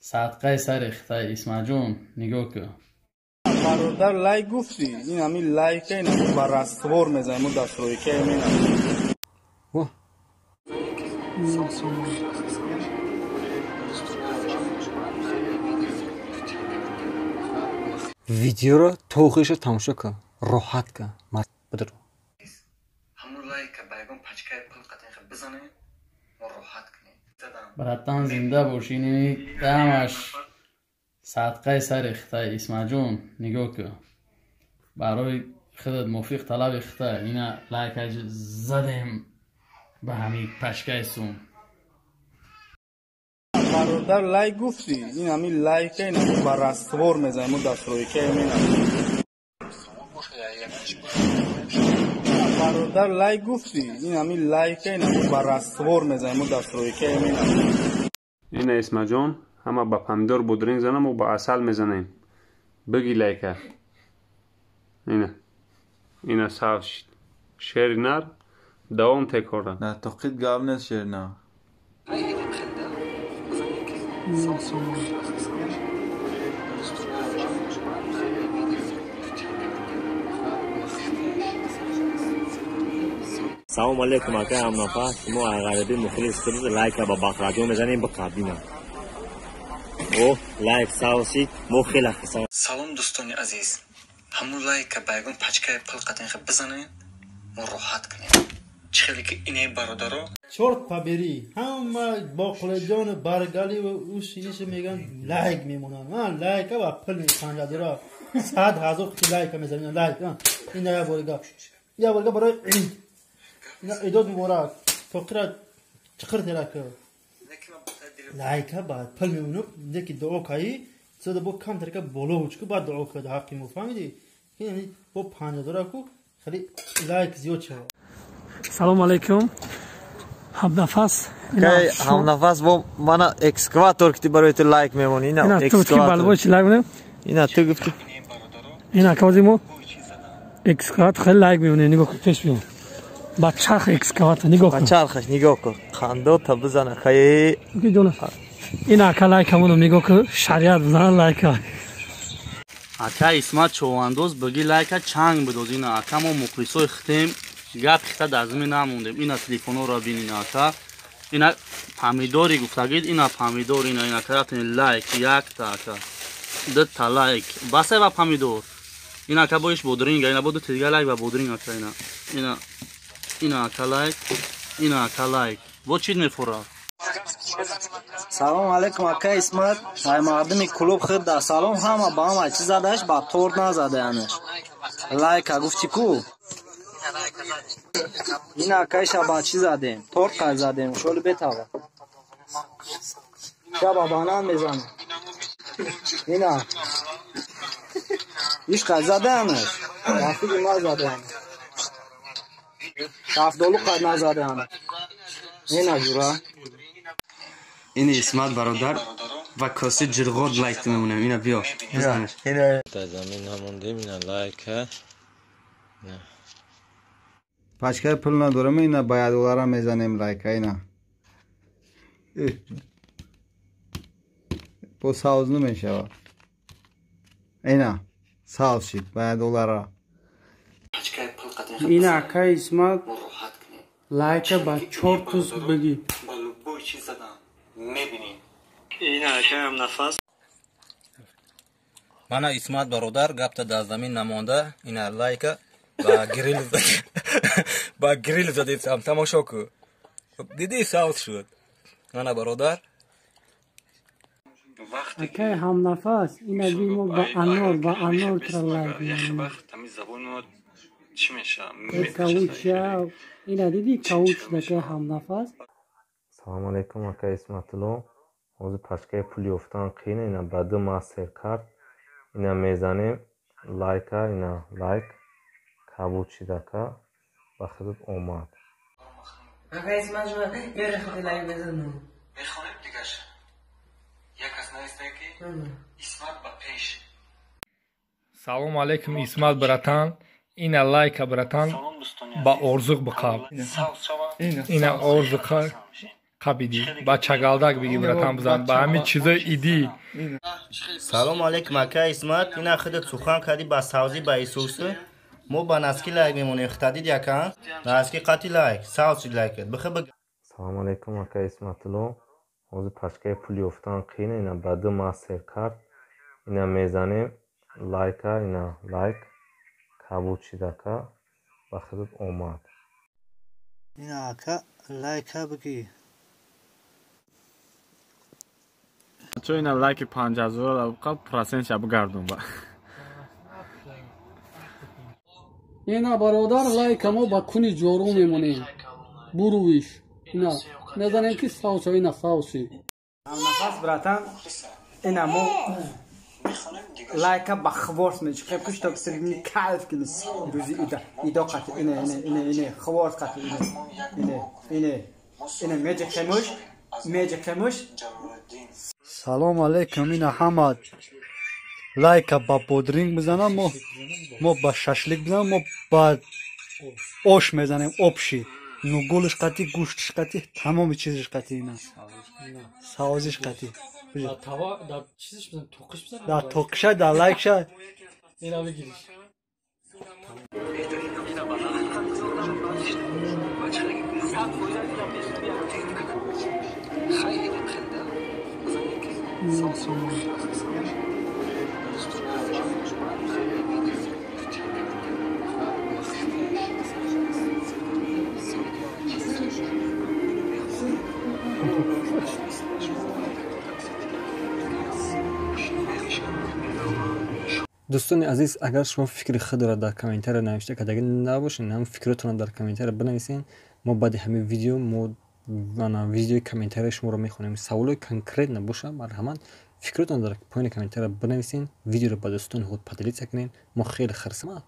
Садқаи сари хитай Исмаҷон, нигоҳ кун. Бародар, лайк гуфтӣ, ин ҳамин лайка, ин ҳамин ба раствор мезанем, мо дастройка менам. Видеоро то охириша тамошо кун, роҳат кун. Бидро. Ҳамун лайка ба ягон пачкаи пул қатинха бизанем, мо роҳат кунем. Братан, зинда бошӣ, ини ҳамаш садқаи сари хитай Исмаҷон, нигоҳ кун. Барои худат мувофиқ талаби хитай ина лайка задем ба ҳамин пачкаи сум. Бародар, лайк гуфтӣ, ин ҳамин лайка, ин ҳамин ба раствор мезанем, мо дастройка менам. Бародар, лайк гуфтӣ, ин ҳамин лайка, ин ҳамин ба раствор мезанем, мо дастройка менам. Ина Исмаҷон, ҳама ба помидор бодринг занам, мо ба асал мезанем. Биги лайка. Ина. Ина сав шид. Шери нар давом текора. На тоқит гап нест шери нар. Салом алейкум, акай ҳамнафас. Шумо ғарибӣ мухлис худ лайка ба бахраҷон мезанем ба қабина. О, лайк савсид, мо хеле хурсанд. Салом, дӯстони азиз. Ҳамун лайка ба ягон пачкаи пул қатинха бизанем, мо роҳат кунем. Чӣ хеле ки инаи бародаро Чёрт побери, ҳама боқлиҷону баргаливу уши иши меган лайк мемонанд. Лайка ва пул 5000, 100 000 қити лайка мезанем, лайк. Ина як борига. Як борига барои ид. Ина идод муборак. Тоқира чиқир терака. Лайка ба пул мемонад, неки дуо каи, зада бо кам тарика боло учку баъд дуо кад ҳаққи мо, фаҳмидӣ? Ин бо 5000 ку хеле лайк зиёд шавад. Салом алейкум. Ҳамнафас. Кай ҳамнафас, бо мана экскаватор ки барои ту лайк мемонӣ. Ина экскаватор. Лайк мемонӣ. Ина ту гуфти. Ина кази мо экскаватор хеле лайк мемонӣ, нигоҳ кун, пеш биё. Ба чарх экскаватор нигоҳ кун. Ба чархаш нигоҳ кун. Қандо та бизана хай. Ина ака лайк ҳамоно нигоҳ кун, шариат бизана лайка. Ака Исмат Човандоз, биги лайка чанг бидоз. Ина ака, мо мухлисои хитем, гап хита дар замин намондем. Ина телефонҳоро бин, ина ака. Ина помидори гуфтагид, ина помидор, ина ина каратин лайк, якта ака. Дута лайк. Басай ва помидор. Ина ака боиш бодринга, ина бо дута дига лайк ва бодринг ака ина. Ина ина ака лайк, ина ака лайк. Бо чӣ мефура? Салом алейкум, ака Исмат. Ай мардуми клуб худ да салом ҳама ба ҳама чӣ задаш ба торт назадаянаш. Лайка гуфти ку? Ин акайша ба чӣ задем? Торт қай задем, шоли бетава. Шаба банан мезанем. Ина. Иш қай задаянаш? Рафиқи ма задаянаш. Шафдолу қай назадаянаш. Ина ҷура. Ини Исмат бародар ва коси ҷирғот лайк мемонем. Ина биё. Бизанеш. Дар замин намондем, ина лайка. Пачкаи пул надорем, ина ба 1 доллара мезанем лайка, ина. Бо савз намешавад. Ина савз шид ба 1 доллара. Ина ака Исмат, лайка ба чор туз биги. Мана Исмат бародар, гапта дар замин намонда, ина лайка ба грил, ба грил задедам, тамошо ку. Дидӣ, савз шуд. Мана бародар. Акай ҳамнафас, ина би мо ба анор, ба анор тра лайк мемонем. Кавуча, ина дидӣ, кавуч, акай ҳамнафас. Салом алейкум, ака Исматулло. Ҳозир пачкаи пул ёфтан қиин, ина ба ду мастер-карт ина мезанем лайка, ина лайк кабуд шид, ака, ба худат омад. Ака Исмат, лайк мезанам. Мехонем дигаш. Як кас навистае ки Исмат ба пеш. Салом алейкум, Исмат братан. Ина лайка, братан, ба орзуқ биқаб. Ина орзуқа. Қабиди ба чагалдак биги, братан, бизан ба ҳамин чизои идӣ. Салому алейкум, ака Исмат. Ина худат сухан кардӣ ба савзӣ, ба Исусы. Мо ба носки лайк мемонем. Хитадид яка носки қати лайк савз шид, лайкат бихи. Салому алейкум, ака Исматулло. Ҳозир пачкаи пул ёфтан қиин. Ина ба ду мастер карт ина мезанем лайка, ина лайк кабуд шид, ака, ба худат омад. Ина, ака, лайка бигӣ. Чо, ина лайки 5000 қа процентша бигардон ба. Ина, бародар, лайка мо ба куни ҷору мемонем, бурувиш ина мезанем, ки савса, ина савси. Нафас, братан, ина мо лайка ба хворс мечиқем, ки чтоб сирни кайф кини рӯзи ида идо қати ина ина ина ина хворс қати ина ина ина ина меҷиқемуш, меҷиқемуш. Салом алейкум. Ина ҳама лайка ба бодринг мезанам, мо ба шашлик мезанам, мо ба ош мезанем, обши нугулш қати, гӯштш қати, тамоми чизиш қати, ина савзиш қати, дар тоқиша, дар лайкша. Дӯстони азиз, агар шумо фикри худро дар комментария навишта кардагӣ набошед, ҳам фикротонро дар комментария бинависед. Мо баъди ҳамин видео мо видеои комментарияи шуморо мехонем. Саволои конкретно боша, марҳамат, фикротонро дар поёни комментария бинависед. Видеоро ба дӯстони худ поделиться кунед. Мо хеле хурсанд.